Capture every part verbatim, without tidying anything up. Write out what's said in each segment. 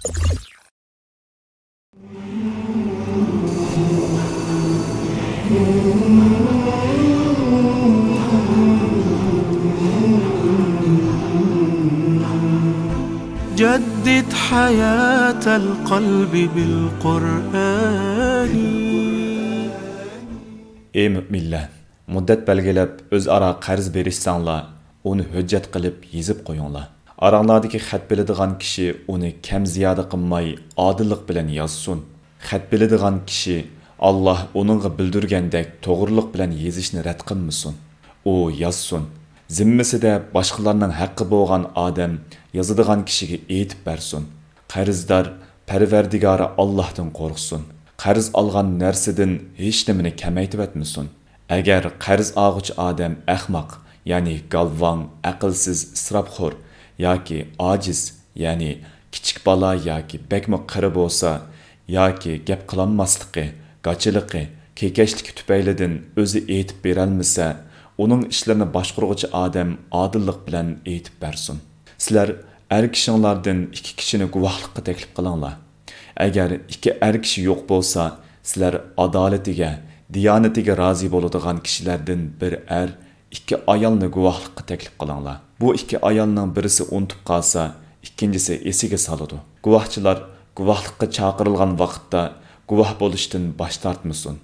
جدد حياة القلب بالقرآن. ئەي مۆمىنلەر! مۇددەت بەلگىلەپ، ئۆزئارا قەرز بېرىشسەڭلار، ئۇنى ھۆججەت قىلىپ يېزىپ قويۇڭلار. ئاراڭلاردىكى خەت بىلىدىغان كىشى ئۇنى كەم-زىيادە قىلماي، ئادىللىق بىلەن يازسۇن. خەت بىلىدىغان كىشى ئاللاھ ئۇنىڭغا بىلدۈرگەندەك توغرىلىق بىلەن يېزىشنى رەت قىلمىسۇن. ئۇ يازسۇن. زىممىسىدە باشقىلارنىڭ ھەققى بولغان ئادەم يازىدىغان كىشىگە ئېيتىپ بەرسۇن. قەرزدار پەرۋەردىگارى ئاللاھتىن قورقسۇن. قەرز ئالغان نەرسىدىن ھېچنېمىنى كەمەيتىۋەتمىسۇن. ئەگەر قەرز ئالغۇچى ئادەم ئەخمەق، يەنى گالۋاڭ، ئەقىلسىز، ئىسراپخور ياكى ئاجىز، يەنى كىچىك بالا ياكى بەكمۇ قېرى بولسا، ياكى گەپ قىلالماسلىقى، گاچىلىقى، كېكەچلىكى تۈپەيلىدىن ئۆزى ئېيتىپ بېرەلمىسە، ئۇنىڭ ئىشلىرىنى باشقۇرغۇچى ئادەم ئادىللىق بىلەن ئېيتىپ بەرسۇن. سىلەر ئەر كىشىڭلاردىن ئىككى كىشىنى گۇۋاھلىققا تەكلىپ قىلىڭلار. ئەگەر ئىككى ئەر كىشى يوق بولسا، سىلەر ئادالىتىگە، دىيانىتىگە رازى بولىدىغان كىشىلەردىن بىر ئەر، ئىككى ئايالنى گۇۋاھلىققا تەكلىپ قىلىڭلار. بۇ ئىككى ئايالنىڭ بىرسى ئۇنتۇپ قالسا، ئىككىنچىسى ئېسىگە سالىدۇ. گۇۋاھچىلار گۇۋاھلىققا چاقىرىلغان ۋاقىتتا گۇۋاھ بولۇشتىن باش تارتمىسۇن.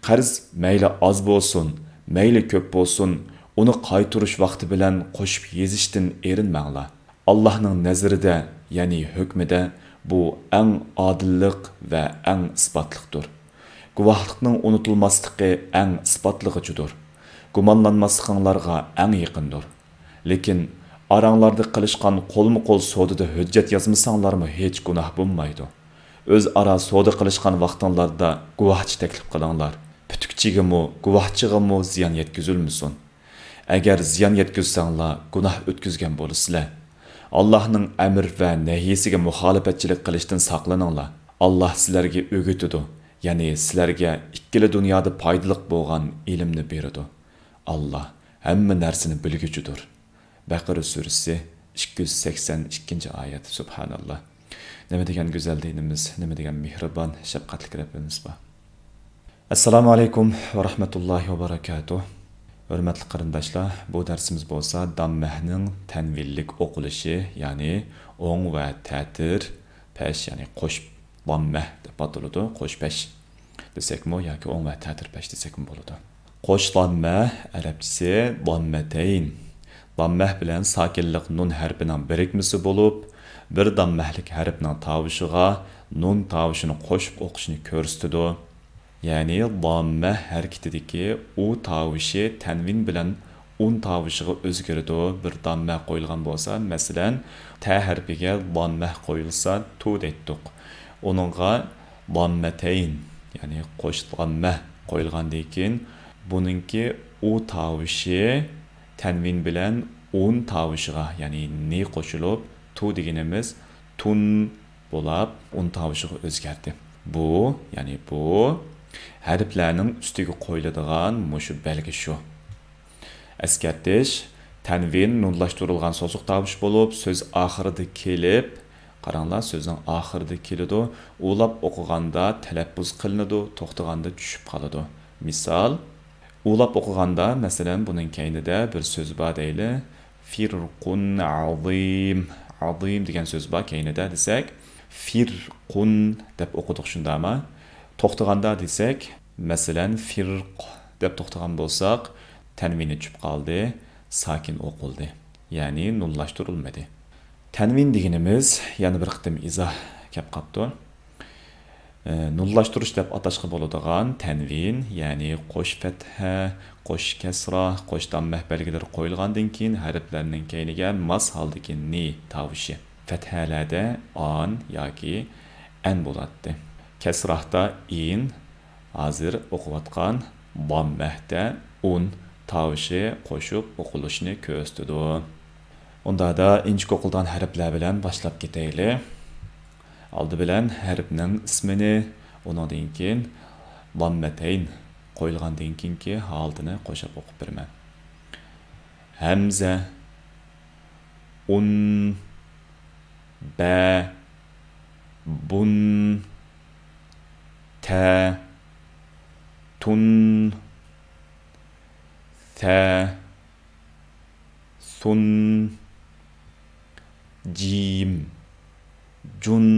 قەرز مەيلى ئاز بولسۇن، مەيلى كۆپ بولسۇن، ئۇنى قايتۇرۇش ۋاقتى بىلەن قوشۇپ يېزىشتىن ئېرىنمەڭلار. ئاللاھنىڭ نەزىرىدە، يەنى ھۆكمىدە بۇ ئەڭ ئادىللىق ۋە ئەڭ ئىسپاتلىقتۇر. گۇۋاھلىقنىڭ ئۇنتۇلماسلىقى ئەڭ ئىسپاتلىغۇچىدۇر. گۇمانلانماسلىقىڭلارغا ئەڭ يېقىندۇر. لېكىن ئاراڭلاردا قىلىشقان قولمۇ-قول سودىدا ھۆججەت يازمىساڭلارمۇ ھېچ گۇناھ بولمايدۇ. ئۆزئارا سودا قىلىشقان ۋاقتىڭلاردا گۇۋاھچى تەكلىپ قىلىڭلار. پۈتۈكچىگىمۇ، گۇۋاھچىغىمۇ زىيان يەتكۈزۈلمىسۇن. ئەگەر زىيان يەتكۈزسەڭلار، گۇناھ ئۆتكۈزگەن بولىسىلەر. ئاللاھنىڭ ئەمر ۋە نەھيىسىگە مۇخالىپەتچىلىك قىلىشتىن ساقلىنىڭلار. ئاللاھ سىلەرگە ئۆگىتىدۇ، يەنى سىلەرگە ئىككىلا دۇنيادا پايدىلىق بولغان ئىلىمنى بېرىدۇ. ئاللاھ ھەممە نەرسىنى بىلگۈچىدۇر. بەقەرە سۈرىسى، ئىككى يۈز سەكسەن ئىككىنچى ئايەت. سۇبھاناللاھ. نېمە دېگەن گۈزەل دىنىمىز، نېمە دېگەن مېھرىبان، شەپقەتلىك رەببىمىز بار. ئەسسالامۇ ئەلەيكۇم ۋە رەھمەتۇللاھى ۋە بەرەكاتۇھ. ھۆرمەتلىك قېرىنداشلار، بۇ دەرسىمىز بولسا داممەھنىڭ تەنۋىنلىك ئوقۇلۇشى، يەنى ئوڭ ۋە تەتۈر پەش، يەنى قوش داممەھ دەپ ئاتىلىدۇ. قوش پەش دېسەكمۇ ياكى ئوڭ ۋە تەتۈر پەش دېسەكمۇ بولىدۇ. قوش داممەھ، ئەرەبچىسى داممەتەين. داممەھ بىلەن ساكىنلىق نۇن ھەرپىنىڭ بىرىكمىسى بولۇپ، بىر داممەھلىك ھەرپنىڭ تاۋۇشىغا نۇن تاۋۇشىنى قوشۇپ ئوقۇشنى كۆرسىتىدۇ. يەنى داممەھ ھەرىكىتىدىكى ئۇ تاۋۇشى تەنۋىن بىلەن ئۇن تاۋۇشىغا ئۆزگىرىدۇ. بىر داممە قويۇلغان بولسا، مەسىلەن، تە ھەرپىگە داممە قويۇلسا، تۇ دەيتتۇق. ئۇنىڭغا داممەتەين، يەنى قوش داممە قويۇلغاندىن كېيىن، بۇنىڭكى ئۇ تاۋۇشى تەنۋىن بىلەن ئۇن تاۋۇشىغا، يەنى نى قوشۇلۇپ، تۇ دېگىنىمىز تۇن بولاپ، ئۇن تاۋۇشىغا ئۆزگەردى. بۇ، يەنى بۇ ھەرپلەرنىڭ ئۈستىگە قويۇلىدىغان مۇشۇ بەلگە شۇ. ئەسكەرتىش، تەنۋىن نۇنلاشتۇرۇلغان سوزۇق تاۋۇش بولۇپ، سۆز ئاخىرىدا كېلىپ، قاراڭلار، سۆزنىڭ ئاخىرىدا كېلىدۇ. ئۇلاپ ئوقۇغاندا تەلەپپۇز قىلىنىدۇ، توختىغاندا چۈشۈپ قالىدۇ. مىسال، ئۇلاپ ئوقۇغاندا، مەسىلەن، بۇنىڭ كەينىدە بىر سۆز بار دەيلى. فىرقۇن ئازىم. ئازىم دېگەن سۆز بار كەينىدە دېسەك، فىرقۇن دەپ ئوقۇدۇق، شۇنداقمۇ؟ توختىغاندا دېسەك، مەسىلەن، فىرق دەپ توختىغان بولساق، تەنۋىنى چۈشۈپ قالدى، ساكىن ئوقۇلدى. يەنى نۇنلاشتۇرۇلمىدى. تەنۋىن دېگىنىمىز يەنە بىر قېتىم ئىزاھ كەپ قاپتۇ. ئە، نۇنلاشتۇرۇش دەپ ئاتاشقا بولىدىغان تەنۋىن، يەنى قوش پەتھە، قوش كەسرا، قوش داممە بەلگىلىرى قويۇلغاندىن كېيىن ھەرپلەرنىڭ كەينىگە ماس ھالدىكى نى تاۋۇشى. پەتھەلەردە ئان ياكى ئەن بولاتتى. كەسراھتا ئىن، ھازىر ئوقۇۋاتقان داممەھتە ئۇن تاۋۇشى قوشۇپ ئوقۇلۇشىنى كۆرسىتىدۇ. ئۇندادا ئىنچىكە ئوقۇلىدىغان ھەرپلەر بىلەن باشلاپ كېتەيلى. ئالدى بىلەن ھەرپنىڭ ئىسمىنى، ئۇنىڭدىن كېيىن داممەتەين قويۇلغاندىن كېيىنكى ھالىتىنى قوشاپ ئوقۇپ بېرىمەن. ھەمزە، ئۇن، بە، بۇن، تە، تۇن، ثە، ثۇن، جىم، جۇن،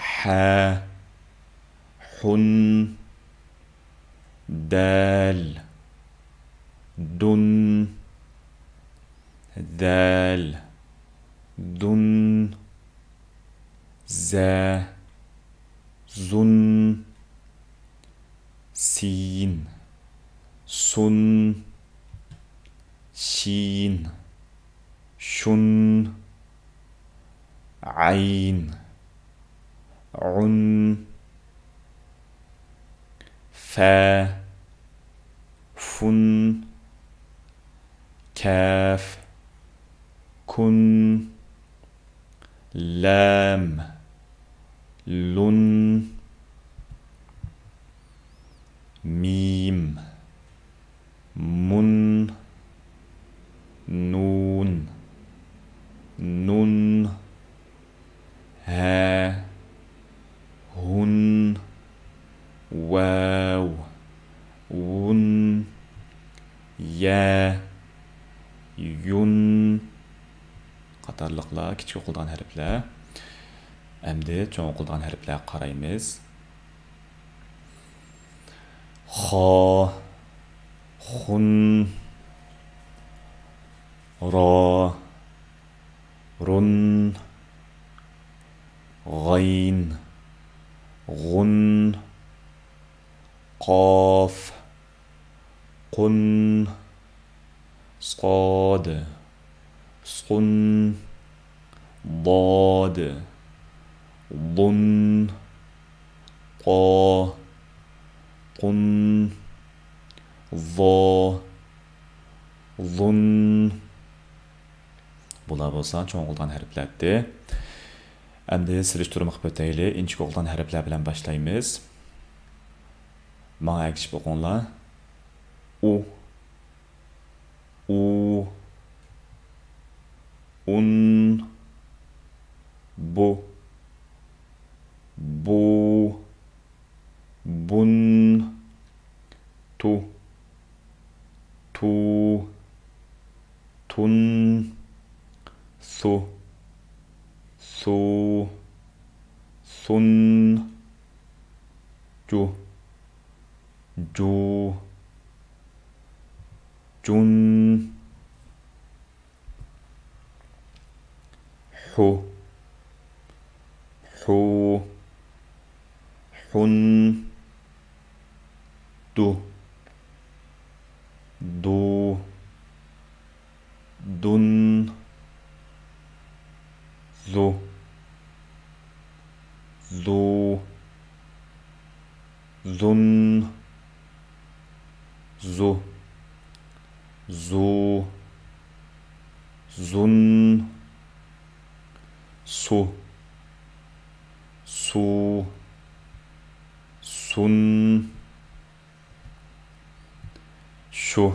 ھە، ھۇن، دەل، دۇن، ذەل، دۇن، زە، زۇن، سىن، سۇن، شىن، شۇن، ئەين، ئۇن، فە، فۇن، كەف، كۇن، لام، لۇن، مىم، مۇن، نۇن، نۇن، ھە، ھۇن، ۋاۋ، ۋۇن، يە، يۇن قاتارلىقلار كىچىك ئوقۇلىدىغان ھەرپلەر. ئەمدى چوڭ ئوقۇلىدىغان ھەرپلەرگە قارايمىز. خا، خۇن، را، رۇن، غەين، غۇن، قاف، قۇن، صاد، سۇن، ضاد، ضۇن، طا، قۇن، ظا، ظۇن. بۇلار بولسا چوڭ ئوقۇلىدىغان ھەرپلەردى. ئەمدى سېلىشتۇرما قىلىپ ئۆتەيلى. ئىنچىكە ئوقۇلىدىغان ھەرپلەر بىلەن باشلايمىز. ماڭا ئەگىشىپ ئوقۇڭلار. ئۇ، ئۇ، ئۇن، بۇ، بۇ، بۇن، تۇ، تۇ، تۇن، سۇ، سۇ، سۇن، جۇ، جۇ، جۇن، ھۇ، ھۇ، ھۇن، دۇ، دۇ، دۇن، زۇ، زۇ، زۇن، زۇ، زۇ، زۇن، سۇ، سۇ، سۇن، شۇ،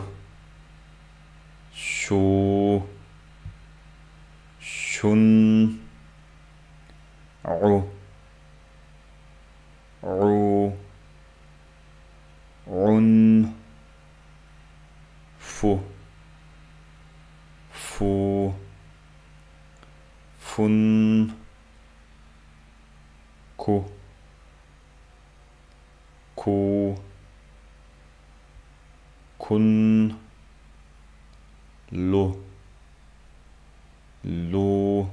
شۇ، شۇن، ئۇ، ئۇ، ئۇن، فۇ، فۇ، فۇن، كۇ، كۇ، كۇن، لۇ، لۇ،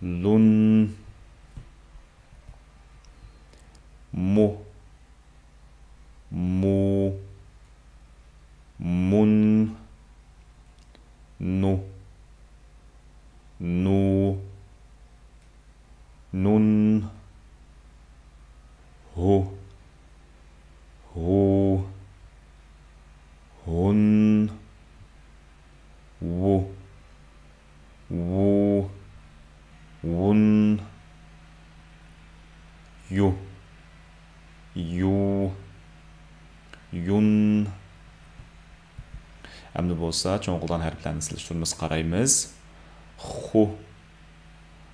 لۇن، مۇ، مۇ، مۇن، نۇ، نۇ، نۇن، ھۇ، ھۇ، ھۇن، ۋۇ، ۋۇ، ۋۇن، يۇ، يۇ، يۇن. ئەمدى بولسا چوڭ ئوقۇلغان ھەرپلەرنى سېلىشتۇرمىسى قارايمىز. خۇ،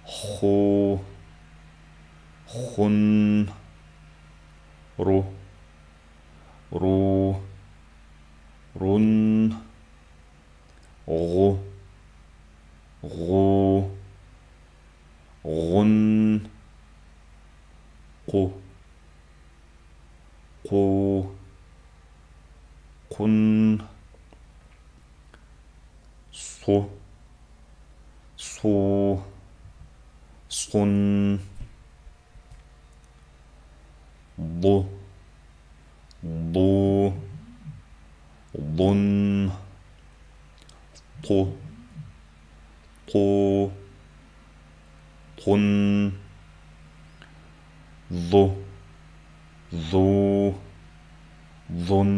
خو، خون، رو، رو، رون، غو، غو، غون، قو، قو، قون، سو، سو، سون، ضو، ضو، ضن، طو، طو، طن، ظو، ظو، ظن.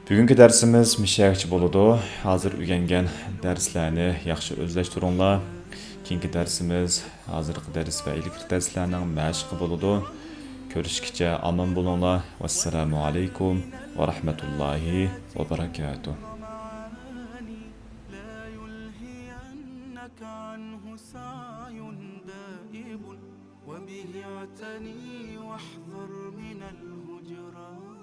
بۈگۈنكى دەرسىمىز مۇشۇ يەرگىچە بولىدۇ. ھازىر ئۆگەنگەن دەرسلەرنى ياخشى ئۆزلەشتۈرۈڭلار. كېيىنكى دەرسىمىز ھازىرقى دەرس ۋە ئىلگىرىكى دەرسلەرنىڭ مەشقى بولىدۇ. كۆرۈشكىچە ئامان بولۇڭلار. ۋەسسالامۇ ئەلەيكۇم ۋە رەھمەتۇللاھى ۋە بەرەكاتۇھ. لا يلهينك عنه سعي دائب، وبه اعتني واحذر من الهجران.